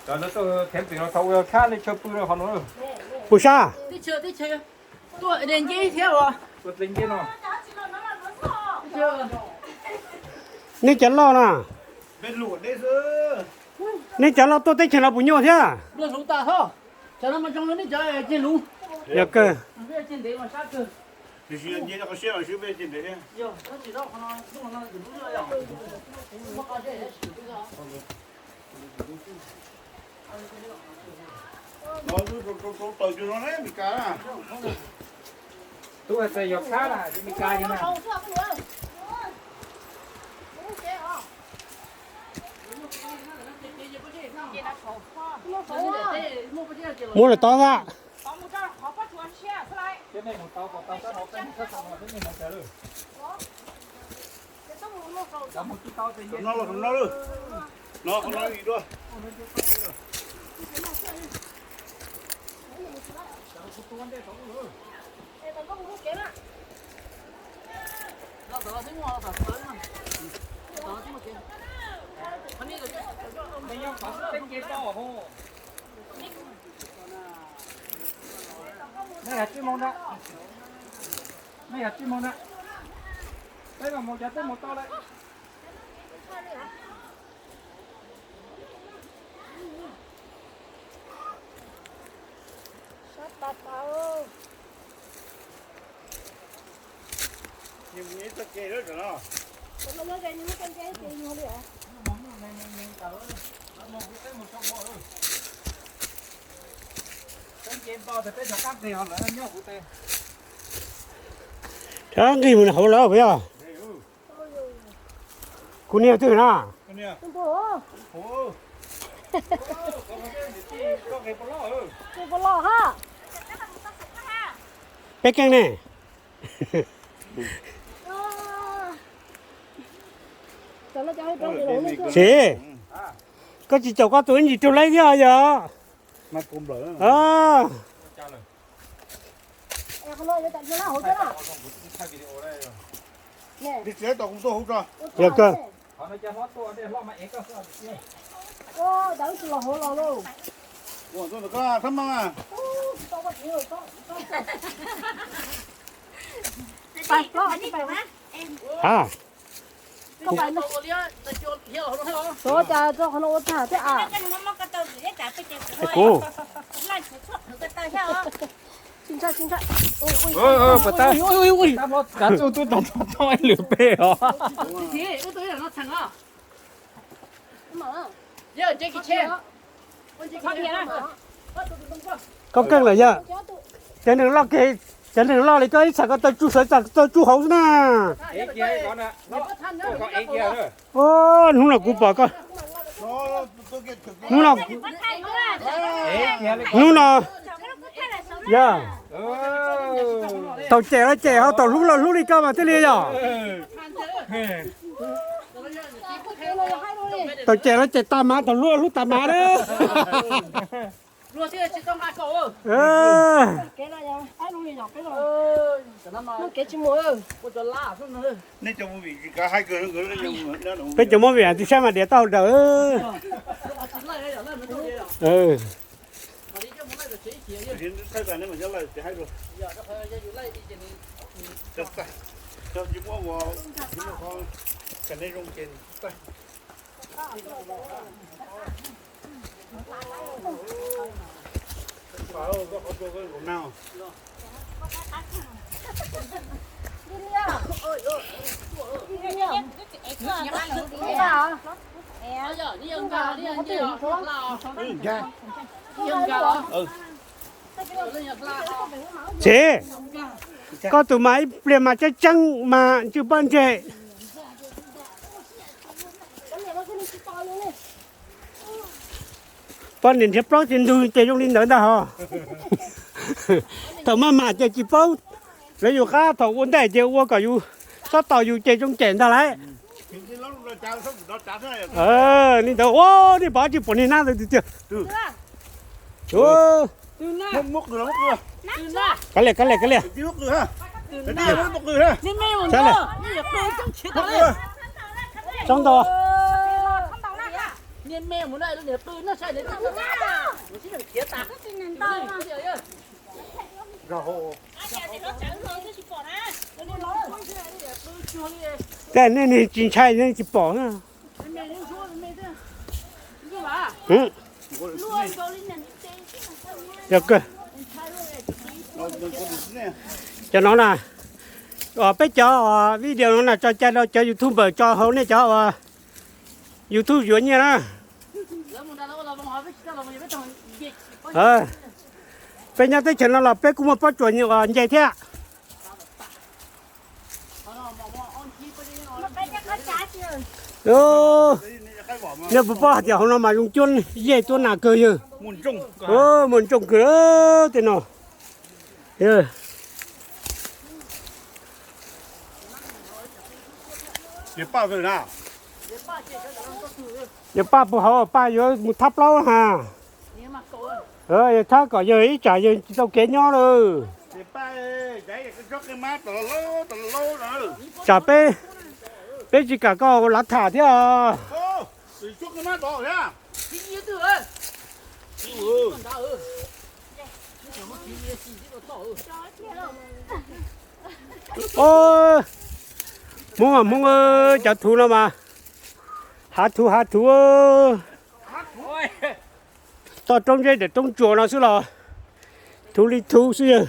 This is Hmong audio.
Cov no tuaj camping los thaum ua khab nej chaw pw no qhov no. Pus sab. Nej cov loj na. Nej cov loj tuaj teb chaws no puas nyuaj thiab? Yog kawg. Tub hais tias yog khab na, Meskas yog na. Muab lawm tod xwb. Rau no, rau no lawm. No, qhov no ib dua. Nej yog tsis mus na. Nej yog tsis mus na. Peb los mus cov twb mus tau lawm. Rov nqis mus hauv lawm puas yog? Kuv niag twg na? Peb keej ne. Siv, koj tsis caum koj tus ib ntsis rau laib thiab yog? Yog kawg. Ha. Tuav cas rau qhov no ua tag thiab a. Kuv. Tsis ntshai, tsis ntshai. Pas tab, kav tsuj tub tag tog tog ib lwm pem os. Koj keej lawm yog? Cov neeg loj, cov neeg loj li koj ib tsam koj tau tsuj sawv tsam tau tsuj hauv xwb na. Hnub no kuv pom koj, hnub no, hnub no yog thaum cem los cem, ho thaum hlub los hlub li koj mas thiaj li yog. Thaum cem los cem tas mas, thaum hlub los hlub tas mas na. Peb cov movie tsis sab mas diav tau hauv daws. Txiv, koj tus mas ib pliag mas tseeb tseeb mas ntswj pob ntseg. Poj niam nrhiav plaub ces ntug ces zoo li ntawd ntag hos. Thaum maj mam ces tsis paub, lawv yus qab, thaum ua ntej ces ua kom yus txhob tos yus ces zoo cem ntag lauj. Li ntawd ua nej pom tsis pom niag nab ntawd tiag tiag. Kav liam, kav liam, kav liam. Sab liam. Tsob ntau. Tej nej tsis ntshai nej tsis pom na. Yog kawg. Cov no na, peb cov video no na tso cai rau cov YouTuber tso hauv nej cov uas YouTube yuav nyiaj na. Peb nyob teb chaws no los peb kuj muaj pob tsuas nce thiab. Nej puas paub hais tias hauv no mas zoo cuab yej cuab nas kawg yawg. Muaj ntsooj kawg tej no. Yog paj puag hauv paj yuav mus thab plaub ha. Yog thab kom yawg ib tsam yawg tsis tau kev nyob lawm. Tsam peb, peb tsis kam koj lav tham thiab. Hmoob, Hmoob, cov thuv no mas hav thuv hav thuv. Toj roob zeb daim roob tsuas no xwb los thuv li thuv xwb yawg.